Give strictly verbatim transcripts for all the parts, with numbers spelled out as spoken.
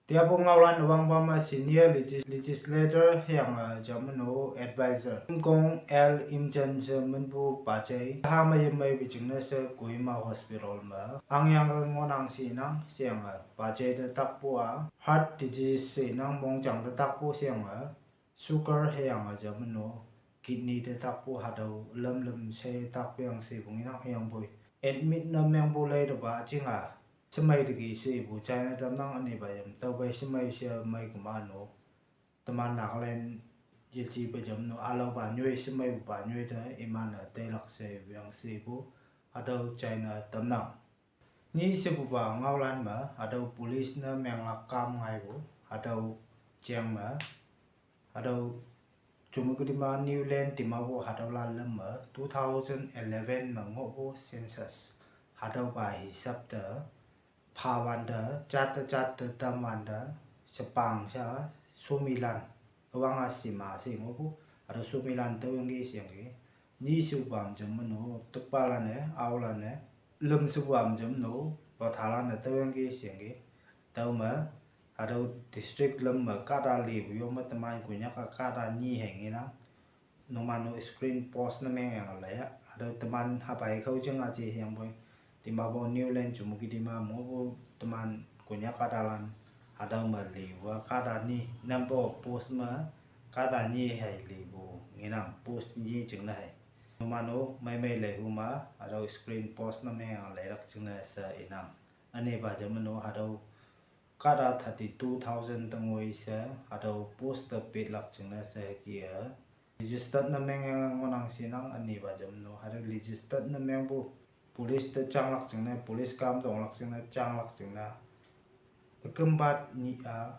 Tiapu ngaolan wangpa me senior legis-, legislator hüyange jamno advisor Imkong L Imchen she minpu pajei. Hame yemeipu jingne she Kohima Hospital me angyangke ngohnang she inang, sheyange pajei te takpu-a heart disease she inang, mongjang te takpu sheyange sugar hüyange jamno kidney te takpu hatüo lamlam she takpang shepu ngenang. Hüyangpoi admit ne mengpu leitepa jinga shemei teki she ipu china tamnang. Ünepa jam tüophei shemei she mei kema no, teman Nagaland yejipe jamno ülaopa nyoi shemeipupa nyoi te iman-e teilak she yang shepu hatüo china tamnang. Nyi shepupa ngaolan me hatüo police ne menglak kam ngaipu, hatüo jeng me, hatüo Chumoukedima Niuland Dimapur hatüolan lüm me two thousand eleven me ngohpu census hatüopa hisap te phawante, jat te jat te tamwante, shepang sha, shomilan üwange shima she ngohpu, hatüo shomilan tüoyangki sheyangki. Nyi shepupa me jam meno, tükpalan-e, aolan-e, lüm shepupa me jam no, lothalan-e tüoyangki sheyangki. Tüome hatüo district lüm me kahta lipu yong me teman Konyak-a kahta nyi hei ngenang. Numan-o screen post ne mengyange laiya. Hatüo teman hapai khao jing aji hüyangpoi Dimapur Niuland Chumoukedima mepu teman Konyak kahtalan hatüo me lipu-a kahta nyi, number of post me kahta nyi hei lipu ngenang, post nyi jingne hei. Numan-o meimei leihu ma hatüo screen post ne mengyange leilak jingne she inang. Ünepa jam meno hatüo kahta thirty-two thousand tengoi she hatüo post te petlak jingne she hüke-e registered ne mengyange ngohnang she inang. Ünepa jam no hatüo registered ne mengpu police te janglak jingne, police kam tonglak jingne, janglak jingne, ükümpa nyih-a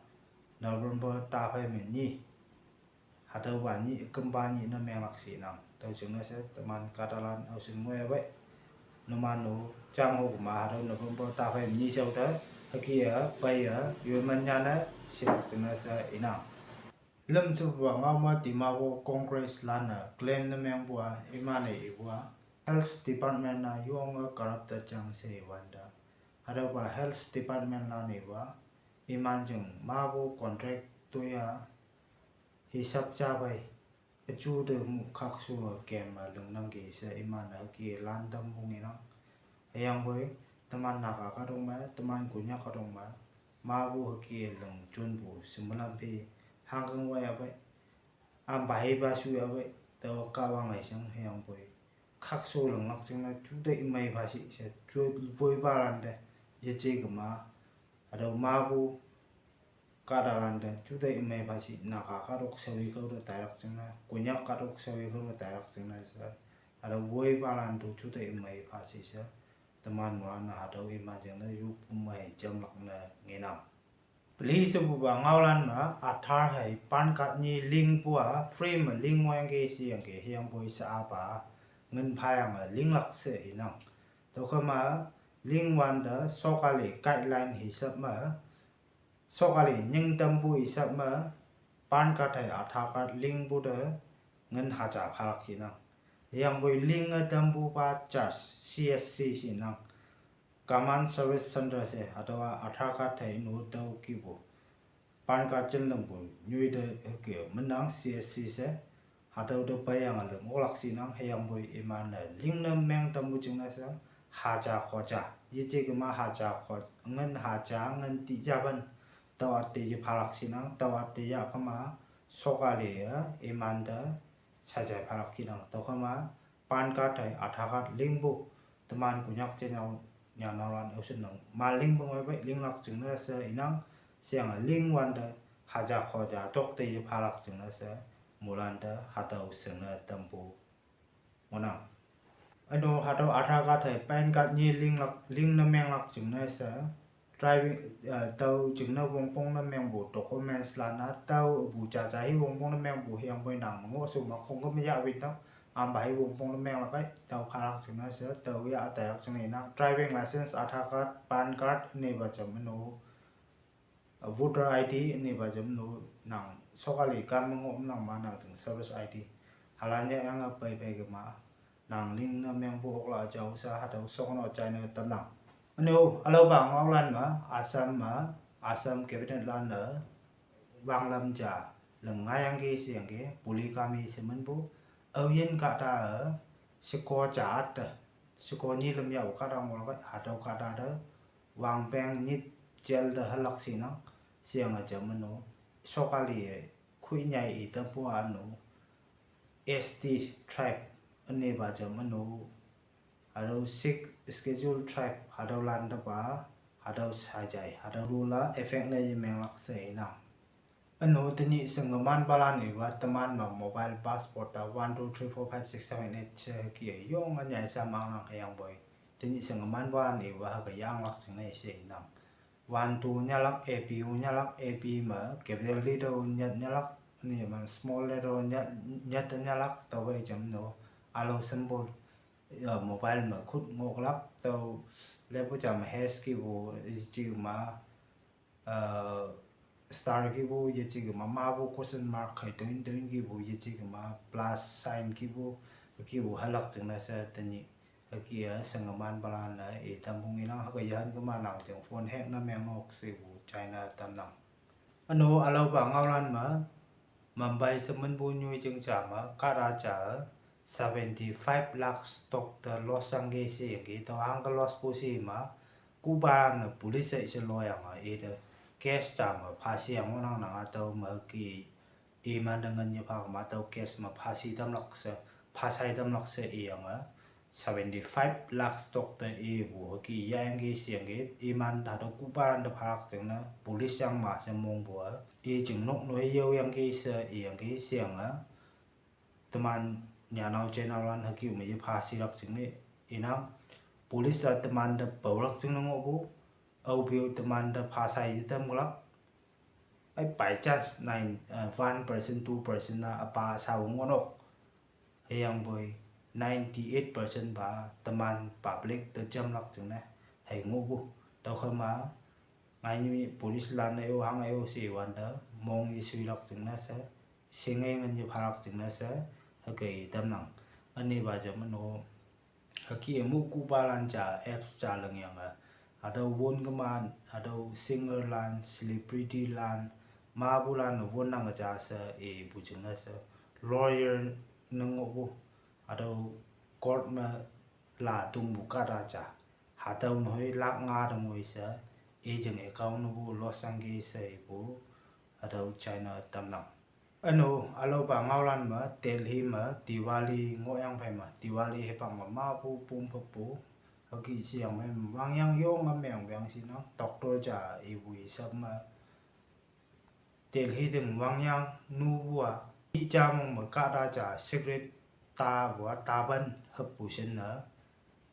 November taphei me nyi, hatüopa nyih ükümpa nyih ne menglak she inang. Tüo jingne she teman kahtalan aoshin ngoiya pei. Numan-o jang-o kema hatüo November taphei me nyi shao te hüke-e peiye yoiman nyane shilak jingne she inang. Lüm shepupa ngao me Dimapur Congress lan-e claim ne mengpu-a iman-e ipu-a, health department-a yonge corrupt te jang she iwante, hatüopa health department lan-e ipu-a iman jing mapu contract toi-a hisap ja phei üju te mu khakshu-e kem me lingnangki she iman-e hüke lan tampu ngenang. Hüyangpoi teman Naga kahtok me, teman Konyak kahtok me mapu hüke ling jonpu shemelam phe hangkeng waiya pei, ampa hipa shuya pei, tüo Kahwang-e shang. Hüyangpoi khakshu linglak jingne juteih mei pha shi she, ju woipalante yeje kema, hatüo mapu kahtalante juteih mei pha shi, Naga kahtok shaoyi kao te tailak jingne, Konyak kahtok shaoyi kao te tailak jingne she, hatüo woipalan tu juteih mei pha shi she, teman moilan-e hatüo iman jingne yoppu mei jamlak ne ngenang. Peli shepupa ngaolan me Aadhaar hei PAN card nyi lingpu-a free me ling ngohyangki sheyangki. Hüyangpoi she apa ngin phayange linglak she inang. Tüokhema lingwante sokali guideline hisap me, sokali nying tampu hisap me PAN card hei Aadhaar card lingpu te ngin haja phalak inang. Hüyangpoi linge tampupa charge C S C she inang, Common Service Centre she, hatüowa Aadhaar card hei no tüo kihpu, PAN card jinlingpu nyoi te hüke menang C S C she, hatüo te peiyange ling oklak she inang. Hüyangpoi iman-e lingne meng tampu jingne she, haja khoja yeje kema haja kho, ngin haja ngin tijapan, tüo-a te yephalak she inang. Tüo-a te yah kema sokali-e imante shajai phalak inang. Tüokhema PAN card hei Aadhaar card lingpu teman Konyak jenao nyanaolan aoshin nang ma lingpu ngoi pei linglak jingne she inang. Sheyange lingwante haja khoja tok te yephalak jingne she moilante hatüo shingne tampu ngohnang. Üno hatüo Aadhaar card hei PAN card nyi linglak, lingne menglak jingne she driving, eh, tüo jingne wongpong ne mengpu documents lan-a, tüopu jaja hi wongpong ne mengpu hüyangpoi nang me ngohshu me khongküm yah win tang, ampa hi wongpong ne menglak ei, tüo phalak jingne she, tüo yah tailak jingne inang, driving license, Aadhaar card, PAN card, ünepa jam meno, voter I D, ünepa jam no, nang sokali kam me ngoh nang ma nang jing service I D. Halan yahyange peiphei kema nang lingne mengpu okla jao she hatüo shokno china tamnang. Üne-o ülaopa ngaolan me Assam me Assam cabinet lan-e wanglam ja leng ngayangki sheyangki polygamy she minpu. Aoyin kahta-e sheko ja atte, sheko nyi lem yah kahta ngohlak, hatüo kahta te wangpeng nyit jail te halak shinang, sheyange ja meno, sokali-e khoinyai i tampu-a ünu, S T tribe, ünepa ja meno, hatüo Sixth Schedule tribe, hatüolan tepa, hatüo shajai, hatüo lula effect ne yemenglak she inang. Üno tenyih shengemanpalan iwa teman me mobile passport ta one two three four five six seven eight she hüke yonge nyai sha mangnang hüyangpoi. Tenyih shengemanpalan iwa hüke yanglak jingne she inang. One two nyalak, A P U nyalak, A P me capital letter nyat nyalak, ni me small letter nyat, nyat nyalak, tüowe ja meno, ülao symbol, eh, mobile me khut ngohlak, tüo lepu jam hash kipu, yeji ma, eh, star kipu, yeji ma, mapu question mark kai toin toin kipu, yeji ma, plus sign kipu, kipu halak jingne she tenyih, hüke-a shengemanpalan-e i tampu ngenang, hüke yahan kema nang jing phone hack ne meng nok shepu china tamnang. Üno ülaopa ngaolan me, Mumbai she minpu nyoi jing ja me, kahta ja, seventy-five lakh stock te loss yangki sheyangki, tüo hangke loss pu she ma, kuhpa ne police she loyange, ite case ja me phashiyang ngohnang nang hatüo me ki, imante ngin yepha kema tüo case me phashi tamlak she, phashai tamlak she iyange, seventy-five lakh stock te ipu hüke yayangki sheyangki, iman hatüo kuhpa te phalak jingne police yang ma she mongpu-a, i jing nok noi yaoyangki she iyangki sheyange, teman nyanao jenaolan hüke me yepha shilak jingne inang, police-a temante paolak jingne ngohpu, aope-o temante phashai yetamlak, ai by chance nine, eh, one percent, two percent-a üpa shao ngohnok. Hüyangpoi ninety-eight percent pa teman public te jamlak jingne hei ngohpu. Tüokhei ma, ngai nyoi police lan-e-o hang-e-o she wante, mong yeshuilak jingne she, shinge ngin yephalak jingne she, hüke i tamnang. Ünepa ja meno, hüke mu kuhpalan ja apps ja lengyange, hatüo won keman, hatüo singer lan, celebrity lan, mapulan wonnang ja she ipu jingne she, lawyer ne ngohpu, hatüo court me la tongpu kahta ja, hatüo nehoi lakh nga te ngoi she, i jing account nepu loss yangki she ipu, hatüo china tamnang. Üno, ülaopa ngaolan me, Delhi me, Diwali ngohyang phei me, Diwali hipak me mapu pum pheppu, hüke sheyang me, wangyang yonge meng wang shinang, doctor ja ipu i sap me, Delhi ting wangyang nupu-a, i ja mong me kahta ja cigarette tapu-a tapan hüppu shinne,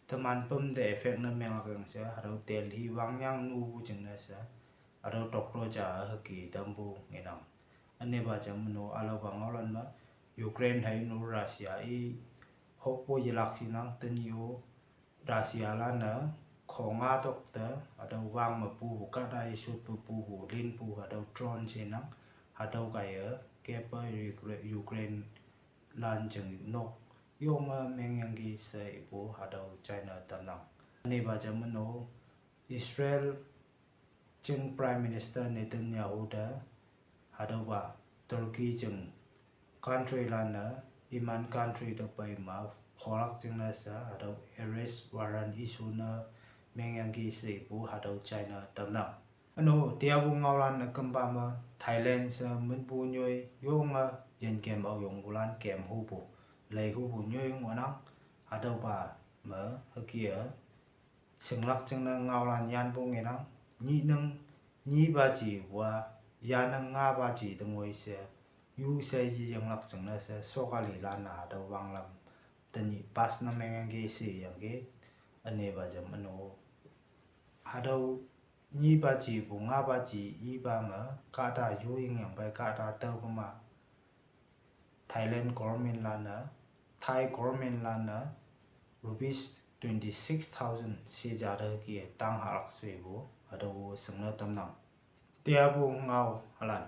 teman püm te effect ne menglak yang she, hatüo Delhi wangyang nupu jingne she, hatüo doctor ja hüke tampu ngenang. Ünepa ja meno ülaopa ngaolan me, Ukraine hei no Russia i hokpu yelak shinang tenyih-o Russia lan-e khonga tok te, hatüo wang me pupu kahta yeshotpu pupu linpu hatüo drone shenang, hatüo kaiye kepe Ukra-, Ukraine lan jing nok yonge mengyangki she ipu hatüo china tamnang. Ünepa ja meno, Israel jing Prime Minister Netanyahu te, hatüopa Turkey jing country lan-e, iman country te pei me pholak jingne she hatüo arrest warrant issue ne mengyangki she ipu hatüo china tamnang. Üno, teapu ngaolan ükümpa me, Thailand she minpu nyoi yonge yinkem aoyongpulan kem hupu, lei hupu nyoi ngohnang, hatüopa me hüke-a shinglak jingne ngaolan yanpu ngenang, nyih nang nyipa jipu-a, ya nang ngapa ji te ngoi she, yu she yeyanglak jingne she, sokali lan-a hatüo wanglam tenyih pass ne mengyangki sheyangki, ünepa ja meno, hatüo nyipa jipu ngapa ji ipa me, kahta yu yingyang pei kahta tüo kema, Thailand government lan-e, Thai government lan-e, rupees twenty-six thousand she ja te hüke tang hahlak shepu, hatüo shingne tamnang. Teapu ngao halan.